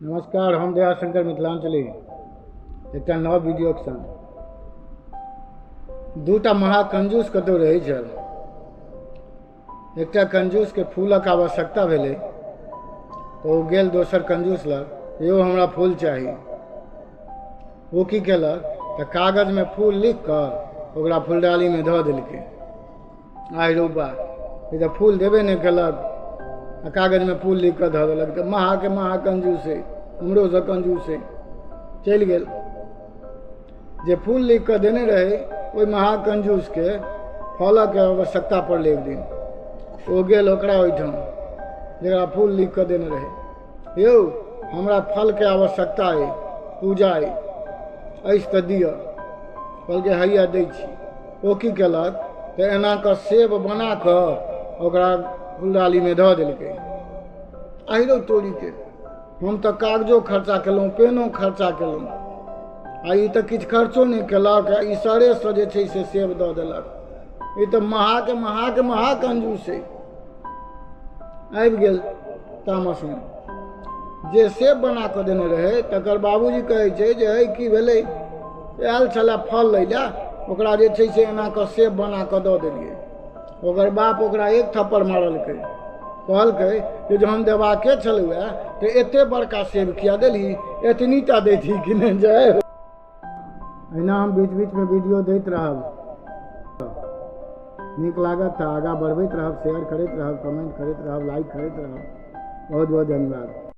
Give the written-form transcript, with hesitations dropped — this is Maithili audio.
नमस्कार, हम दयाशंकर मिथिलांचली एकटा नव वीडियोके संग। दूटा महाकंजूस कतहु रहै छल। एकटा कंजूसके फूलक आवश्यकता भेलै तऽ ओ गेल दोसर कंजूस लग, यौ हमरा फूल चाही। ओ की केलक तऽ कागजमे फूल लिख कऽ ओकरा फुलडालीमे धऽ देलकै। आहि रौ बा, ई तऽ फूल देबे नहि केलक आ कागजमे फूल लिख कऽ धऽ देलक, तऽ महाके महा कंजूस अइ, हमरोसँ कंजूस अइ। चलि गेल। जे फूल लिख कऽ देने रहै ओहि महा कंजूसके फलक आवश्यकता पड़लै एक दिन। ओ गेल ओकरा ओहिठाम जकरा फूल लिख कऽ देने रहै, यौ हमरा फलके आवश्यकता अइ, पूजा अइ, अछि तऽ दिअ। कहलकै हैया दै छी। ओ की केलक तऽ एना कऽ सेब बना कऽ ओकरा फुलडालीमे धऽ देलकै। आहिरो तोरीके, हम तऽ कागजो खर्चा केलहुँ, पेनो खर्चा केलहुँ, आ ई तऽ किछु खर्चो नहि केलक आ ई सरेसँ जे छै से सेब दऽ देलक। ई तऽ महाके महाके महा कंजूस अइ। आबि गेल तामसमे। जे सेब बना कऽ देने रहै तकर बाबूजी कहै छै जे हे की भेलै, आयल छलए फल लै लए, ओकरा जे छै से एना कऽ सेब बना कऽ दऽ देलियै। ओकर बाप ओकरा एक थप्पड़ मारलकै, कहलकै जे जहन देबाके छलहुए तऽ एते बड़का सेब किया देलही, एतनीटा दैतही कि नहि। जय हो। एहिना हम बीच बीचमे वीडियो दैत रहब। नीक लागत तऽ आगाँ बढ़बैत रहब, शेयर करैत रहब, कमेंट करैत रहब, लाइक करैत रहब। बहुत बहुत धन्यवाद।